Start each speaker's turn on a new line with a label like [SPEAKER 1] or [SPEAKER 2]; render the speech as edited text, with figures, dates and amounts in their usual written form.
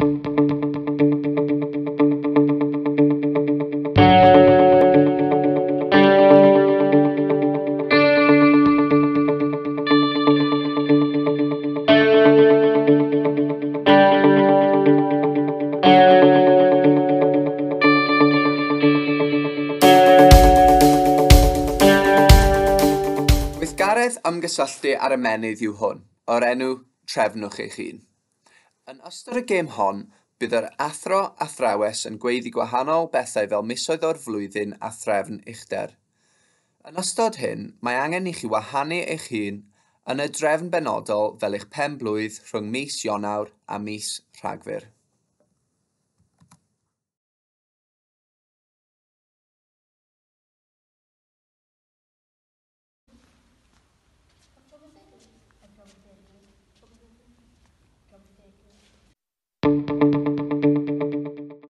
[SPEAKER 1] Gweithgaredd ymgysylltu ar ymennydd yw hwn, o'r enw Trefnwch Eich Hun. Yn ystod y gêm hon, bydd yr athro athrawes yn gweiddi gwahanol bethau fel misoedd o'r flwyddyn a threfn uchder. Yn ystod hyn, mae angen i chi wahanu eich hun yn y drefn benodol fel eich pen-blwydd rhwng mis Ionawr a mis Rhagfyr.